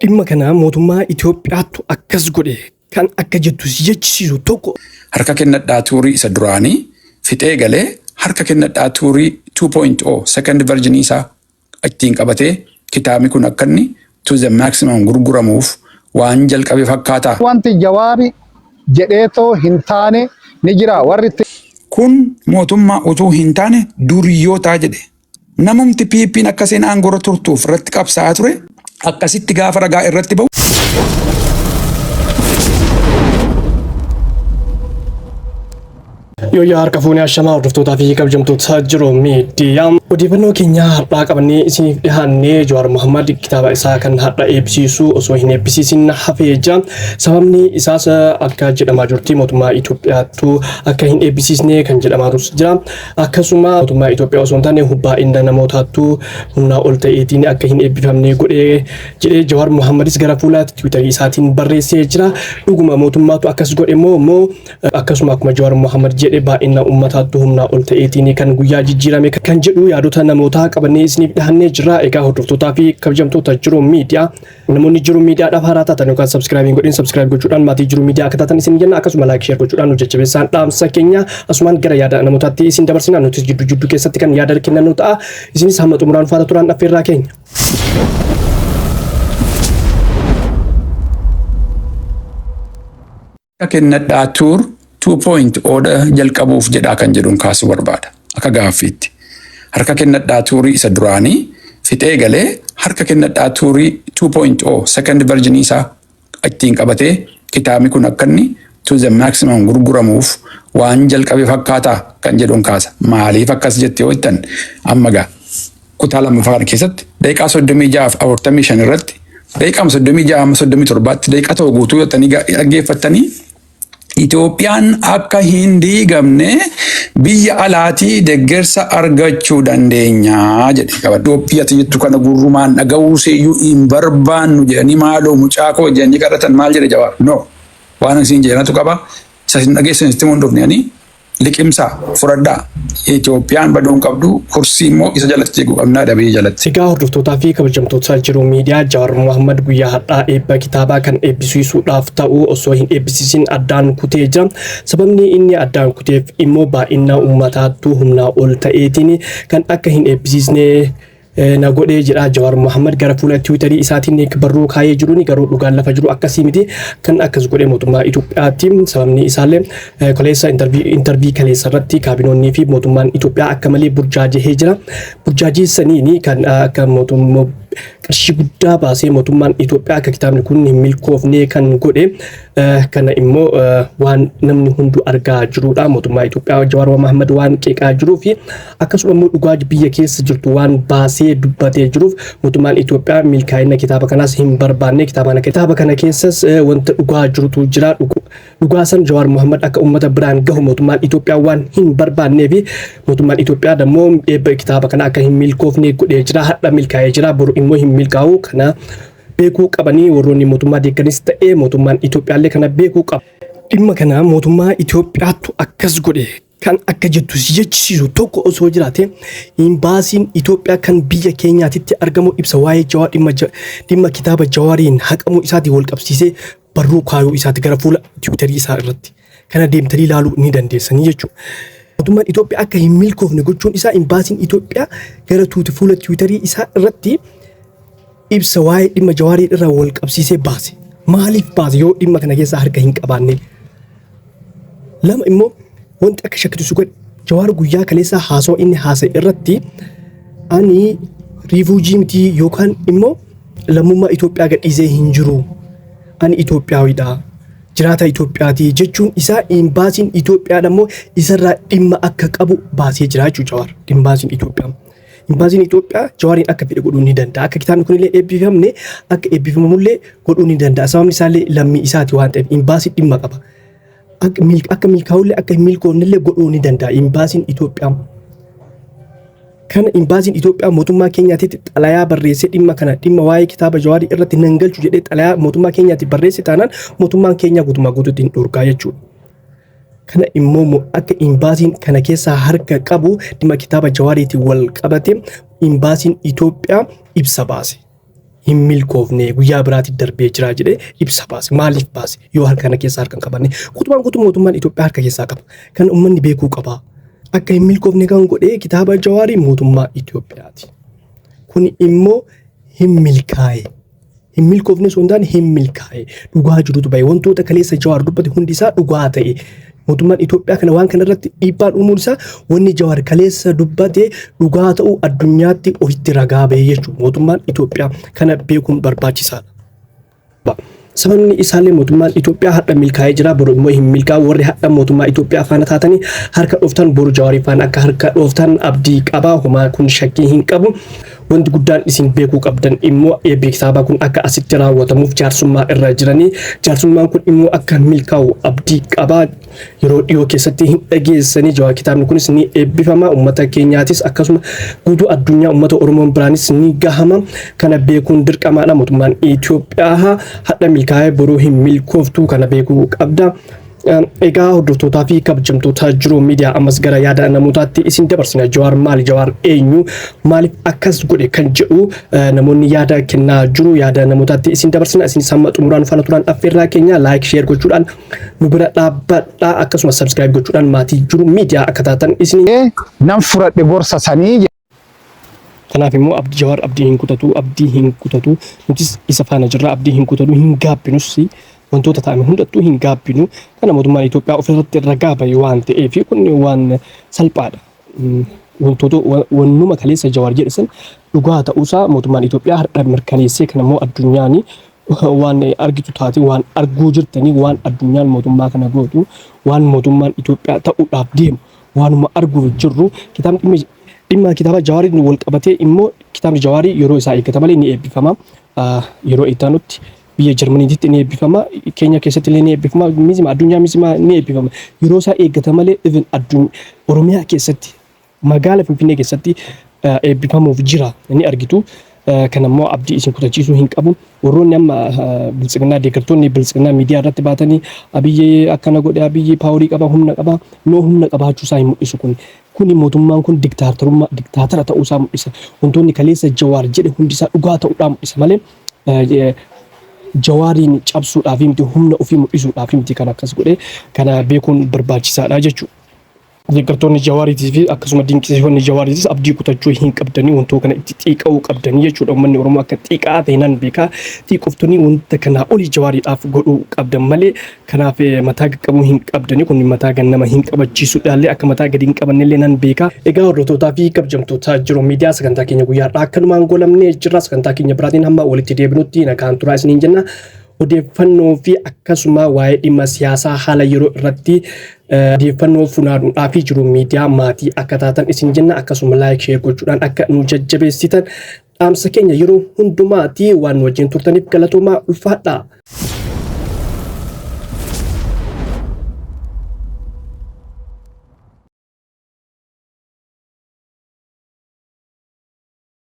Dhimma kana mootummaa Itoophiyaattu akkas godhe kan akka jettu si jechisiisu tokko. Harka kennadhaa tuurii isa duraanii fixee galee harka kennadhaa tuurii 2.0 second version isaa ittiin qabatee kitaabni kun akka inni to the maximum gurguramuuf waan jalqabe fakkaata. Wanti Jawaari jedheetoo hin taane ni jira. Warri itti Kun mootummaa utuu hin taane duriyyootaa jedhe. Namumti PP'n akka isheen aangorra turtuuf irratti qabsaa'aa ture akkasitti gaafa ragaa irratti bahu. Yooyyaa harka fuunee ashamaa hordoftootaa fi kabajamtoota jiru miidiyaa. Odeeffannoo keenya har'aa qabannee isiniif dhiyaannee Jawaar Mohammad kitaaba isaa kan har'a eebbisiisu osoo hin eebbisiisin hafee jira. Sababni isaas akka jedhamaa jirti mootummaa Itoophiyaattu akka hin eebbisiisne kan jedhamaa jira. Akkasuma mootummaa Itoophiyaa osoo hin taane baay'ina namootaattu humnaa ol ta'eetiin akka hin eebbifamne godhee jedhee Jawaar Mohammadis gara fuula tiwiitarii isaatiin barreessee jira. Dhuguma mootummaatu akkas godhe moo moo akkasuma akkuma Jawaar Mohammad jedhe baay'ina uummataattu humnaa ol ta'eetiin kan guyyaa jijjiirame kan jedhu yaadota namootaa qabannee isiniif dhihannee jira. Egaa hordoftootaa fi kabajamtoota jiru miidiyaa namoonni jiru miidiyaadhaaf haaraa taatan yookaan subscribe godhin subscribe gochuudhaan maatii jiru miidiyaa akka taatan isin jenna. Akkasuma like share gochuudhaan nu jajjabeessaan dhaamsa keenya asumaan gara yaada namootaatti isin dabarsina. Nutis jidduu jidduu keessatti kan yaada kennannu ta'a. Isinis hamma xumuraan faana turaan affeerraa keenya. Harka kennadhaa tuur 2.0 jalqabuuf jedhaa kan jedhuun kaasuu barbaada. Akka gaaffiitti. Harka kennadhaa tuurii isa duraanii fixee galee harka kennadhaa tuurii 2.0 second version isaa ittiin qabatee kitaabni kun akka inni to the maximum gurguramuuf waan jalqabe fakkaata kan jedhuun kaasa. Maaliif akkas jette yoo jettan amma gaa kutaa lammaffaa kana keessatti daqiiqaa 36 45 irratti daqiiqaa 36 amma 37tti daqiiqaa ta'u guutuu jettanii dhaggeeffattanii Itoophiyaan akka hin diigamne biyya alaatii deeggarsa argachuu dandeenya jedhe qaba. Itoophiyaati jettu kana gurrumaan dhaga'uu seeyyuu hin barbaannu jedhanii maaloo mucaa koo jedhanii kadhatan maal jedhe Jawaar? No. Waan isin jedhanatu qaba. Isa isin dhageessan itti himuun dhufne ani liqimsaa fudhadhaa. Itoophiyaan baduu hin qabdu kursii immoo isa jalatti eeguu qabnaa dhabee jalatti. Egaa hordoftootaa fi kabajamtoota jiru miidiyaa Jawaar Mohammad guyyaa har'aa eebba kitaabaa kan eebbisiisuudhaaf ta'u osoo hin eebbisiisin addaan kutee jira. Sababni inni addaan kuteef immoo baay'ina uummataattu humnaa ol ta'eetiin kan akka hin eebbisiisne na godhee jedha Jawaar Mohammad gara fuula tiwiitarii isaatiin barruu kaayee jiruun garuu dhugaan lafa jiru akkasii miti kan akkas godhe mootummaa Itoophiyaatti. Sababni isaallee kaleessa intarvii kaleessa irratti kaabinoonnii fi mootummaan Itoophiyaa akka malee burjaajahee jira. Burjaajeessaniin kan akka mootummaa qarshii guddaa baasee mootummaan Itoophiyaa akka kitaabni kun hin milkoofne kan godhe kana immoo waan namni hunduu argaa jirudha. Mootummaa Itoophiyaa Jawaar Mohammad waan qeeqaa jiruu fi akkasuma immoo dhugaa biyya keessa jirtu waan baasee dubbatee jiruuf mootummaan Itoophiyaa milkaa'ina kitaaba kanaas hin barbaanne. Kitaaba kana keessas wanta dhugaa jirutu jira. Dhugaa san Jawaar Mohammad akka uummata biraan gahu mootummaan Itoophiyaa waan hin barbaannee fi mootummaan Itoophiyaa dammoo eebba kitaaba kana akka hin milkoofne godhee jira. Hadha milkaa'ee jira, boru immoo hin milkaa'u. Kana beekuu qabanii warroonni mootummaa deegganis ta'ee mootummaan Itoophiyaallee kana beekuu qaba. Dhimma kana mootummaa Itoophiyaattu akkas godhe kan akka jettu si jechisiisu tokko osoo jiraate imbaasiin Itoophiyaa kan biyya keenyaatitti argamu ibsa waa'ee Jawaar dhimma kitaaba Jawaariin haqamuu isaatiin wal qabsiisee barruu kaayuu isaati gara fuula tiwiitarii isaa irratti. Kana deemtanii ilaaluu ni dandeessanii jechuudha. Mootummaan Itoophiyaa akka hin milkoofne gochuun isaa imbaasiin Itoophiyaa gara fuula tiwiitarii isaa irratti ibsa waa'ee dhimma Jawaarii irraa wal qabsiisee baase. Maaliif baase yoo dhimma kana keessaa harka hin qabaanne? Lama immoo wanti akka shakkitu si godhe Jawaar guyyaa kaleessaa haasawaa inni haasa'e irratti ani riifuujii miti yookaan immoo lammummaa Itoophiyaa gadhiisee hin jiru. Ani Itoophiyaawiidha. Jiraata Itoophiyaati jechuun isaa imbaasiin Itoophiyaa immoo isarraa dhimma akka qabu baasee jira jechuudha Jawaar. Imbaasiin Itoophiyaa. Imbaasiin Itoophiyaa Jawaariin akka fedhe godhuu ni danda'a. Akka kitaabni kunillee eebbifamne akka eebbifamullee godhuu ni danda'a. Sababni isaallee lammii isaati waan ta'eef imbaasiin dhimma qaba. Akka milkaa'ullee akka hin milkoofnellee godhuu ni danda'a imbaasiin Itoophiyaa. Kana imbaasiin Itoophiyaa mootummaa keenyaatitti xalayaa barreessee dhimma kana dhimma waa'ee kitaaba Jawaarii irratti nan galchu jedhee xalayaa mootummaa keenyaatti barreesse taanaan mootummaan keenya guutummaa guutuutti hin dhorkaa jechuudha. Kana immoo akka imbaasiin kana keessaa harka qabu dhimma kitaaba Jawaariitiin wal qabate imbaasiin Itoophiyaa ibsa baase. Hin milkoofne, guyyaa biraatti darbee jira jedhee ibsa baase. Maaliif baase? Yoo harka kana keessaa harka hin qabanne. Guutumaan guutuu mootummaan Itoophiyaa harka keessaa qaba. Kan uummanni beekuu qaba. Akka hin milkoofne kan godhe kitaaba Jawaarii mootummaa Itoophiyaati. Kun immoo hin milkaa'e. Hin milkoofne osoo hin taane hin milkaa'e. Dhugaa jirutu bahe. Wantoota kaleessa Jawaar dubbate hundi isaa dhugaa ta'e. Mootummaan Itoophiyaa kana waan kana irratti dhiibbaan uumuun isaa wanni Jawaar kaleessa dubbate dhugaa ta'uu addunyaatti ofitti ragaa bahe jechuudha. Mootummaan Itoophiyaa kana beekuun barbaachisaadha. Sababni isaallee mootummaan Itoophiyaa har'a milkaa'ee jira, boru immoo hin milkaa'u. Warri har'a mootummaa Itoophiyaa faana taatanii harka dhooftan boru Jawaarii faana akka harka dhooftan abdii qaba. Homaa kun shakkii hin qabu. Wanti guddaan isin beekuu qabdan immoo eebbi kitaabaa kun akka asitti raawwatamuuf jaarsummaa irra jiranii, jaarsummaan kun immoo akka milkaa'u abdii qaba. Yeroo dhiyoo keessatti hin dhageessanii, Jawaar kitaabni kunis ni eebbifama, uummata keenyaatis akkasuma guutuu addunyaa uummata Oromoon biraanis ni gahama. Kana beekuun dirqamaadha. Mootummaan Itoophiyaa hadha milkaa'ee boruu hin milkooftu, kana beekuu qabda. Egaa hordoftootaa fi kabajamtoota Jiruu Miidiyaa, ammas gara yaada namootaatti isin dabarsina. Jawaar maali? Jawaar eenyu? Maaliif akkas godhe kan jedhu namoonni yaada kennaa jiru. Yaada namootaatti isin dabarsina. Isin hamma xumuraan faana turan affeerraa keenya. Like, share gochuudhaan nu bira dhaabbadhaa. Akkasumas subscribe gochuudhaan maatii Jiruu Miidiyaa akka taatan isin Nan fudhadhe gorsa sanii. Kanaaf immoo abdii Jawaar abdii hin kutatu, abdii hin kutatu. Nutis isa faana jirra, abdii hin kutatu, hin gaabbinus, wantoota ta'an hundattuu hin gaabbinu. Kana mootummaan Itoophiyaa ofirratti ragaa bahe waan ta'eef kun waan salphaadha. Wantoota wannuma kaleessa Jawaar jedhe san dhugaa ta'uusaa mootummaan Itoophiyaa har'a mirkaneessee, kan immoo addunyaan waan argitu taate, waan arguu jirtanii, waan addunyaan mootummaa kana gootu, waan mootummaan Itoophiyaa ta'uudhaaf deemu waanuma arguuf jirru. Kitaabni dhimma kitaaba Jawaariin wal qabatee immoo kitaabni Jawaarii yeroo isaa eeggata malee ni eebbifama. Yeroo itti aanutti biyya Jarmaniitti ni eebbifama. Keenya keessatti illee ni eebbifama. Mizima addunyaa mizima ni eebbifama. Yeroo isaa eeggata malee even addunyaa Oromiyaa keessatti, magaala Finfinnee keessatti eebbifamuuf jira, ni argitu. Kan ammoo abdii isin kutachiisuu hin qabu. Warroonni amma biltsiginnaa, deeggartoonni biltsiginnaa miidiyaa irratti baatanii Abiyyi akkana godhe, Abiyyi power qaba, humna qaba. No, humna qabaachuu isaa hin mul'isu kun. Kuni mootummaan kun diktaatorummaa, diktaatara ta'uu isaa mul'isa. Wantoonni kaleessa Jawaar jedhe hundi isaa dhugaa ta'uudhaa mul'isa malee Jawaariin cabsuudhaaf miti, humna ofii mul'isuudhaaf miti kan akkas godhe. Kana beekuun barbaachisaadha jechuudha. Deeggartoonni Jawaariitii fi akkasuma dinqisiifonni Jawaariitis abdii kutachuu hin qabdanii, wantoota kana itti xiiqa'uu qabdanii jechuudha. Uummanni Oromoo akka xiiqa'aa ta'e nan beekaa. Xiiqoftonni wanta kanaa olii Jawaariidhaaf godhuu qabdan malee kanaaf mataa qaqqabuu hin qabdanii. Kun mataa gannama hin qabachiisudhaallee akka mataa gadi hin qabannellee nan beekaa. Egaa hordoftootaa fi kabajamtoota Jiru Miidiyaa, sagantaa keenya guyyaadhaa akkanumaan golamnee jirra. Sagantaa keenya biraatiin hamma walitti deebinutti nagaan turaa isiniin jenna. Odeeffannoo fi akkasuma waa'ee dhimma siyaasaa haala yeroo irratti odeeffannoo funaanuudhaa fi Jiru Miidiyaa maatii akka taatan isin jenna. Akkasuma like, share gochuudhaan akka nu jajjabeessitan dhaamsa keenya yeroo hundumaati. Waan nu wajjin turtaniif galatoomaa, ulfaadhaa.